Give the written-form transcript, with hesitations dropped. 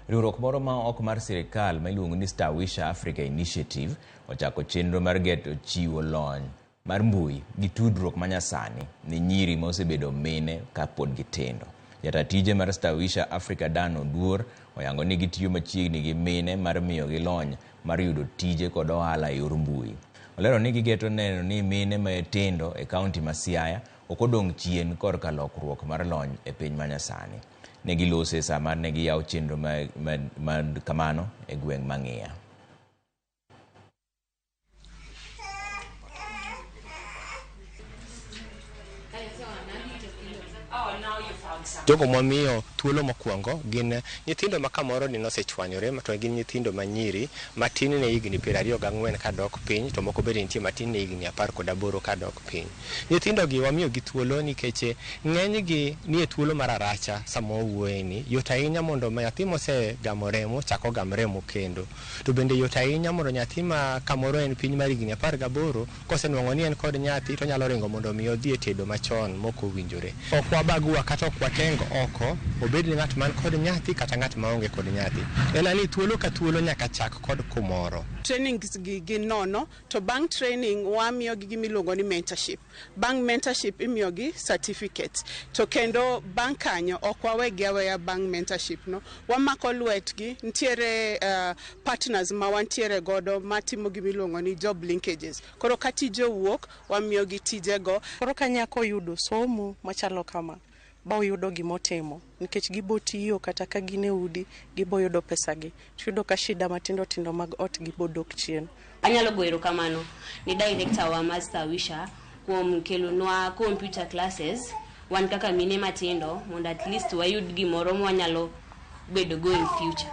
Riwruok moro ma ok mar sirikal ma iluongo ni Stawisha Africa Initiative ochako chenro mar geto chiwo lony mar mbui gi tudruok manyasani ne nyiri ma osebedo mine kapod gitindo. Jata tije mar Stawisha Africa Dan Oduor oyango ni gitiyo machiegni gi mine mar miyogi lony mar yudo tije kod ohala e yor mbui. Olero ni gigeto neno ni mine matindo e kaunti ma Siaya ok odong' chien korka lokruok mar lony e piny manyasani. Ne gilose sama ne giyawo chenro ma kamano e gweng' ma Ng'iya. Jogo mwamiyo thuolo mokwongo gin nyithindo ma kamoro ni nosechwanyore to gin nyithindo ma nyiri matin ne higni 24 kadok piny to moko bende nitie matin ne higni 18 kadok piny. Nyithindo gi wamiyo gi thuolo nikech ng'eny gi nie thuolo mar aracha sama wawuoye ni yot ahinya mondo nyathi mosegamo remo chak ogam remo kendo. To bende yot ahinya mondo nyathi ma kamoro en piny mar higni 18 kosenwang'o ni en kod nyathi to onyalo ringo mondo mi odhi e tedo machon mok owinjore. Ok wabagua kata ok wateng oko obed ni ng'at man kod nyathi kata ng'at maonge kod nyathi. En ni thuolo ka thuolo nyaka chak kod kumoro. Trainings gi gin nono to bang' training wamiyogi gimiluongo ni mentorship. Bang' mentorship imiyogi certificate. To kendo bang' kanyo ok wawegi aweya bang' mentorship no. Wamako lwetgi, nitiere partners ma wantiere godo matimo gimiluongo ni job linkages. Koro ka tije owuok, wamiyogi tijego. Koro ka nyako oyudo somo machalo kama, ba oyudo gimotimo nikech gibo tiyo kata ka gin e udi gibo yudo pesa gi tiyudo ka shida matindo tindo mag ot gibo dok chien. Anyalo goyo erokamano ne director wa mar Stawisha kuom kelonwa computer classes wan kaka mine matindo mondo at least wayud gimoro mwanyalo bedo go in future.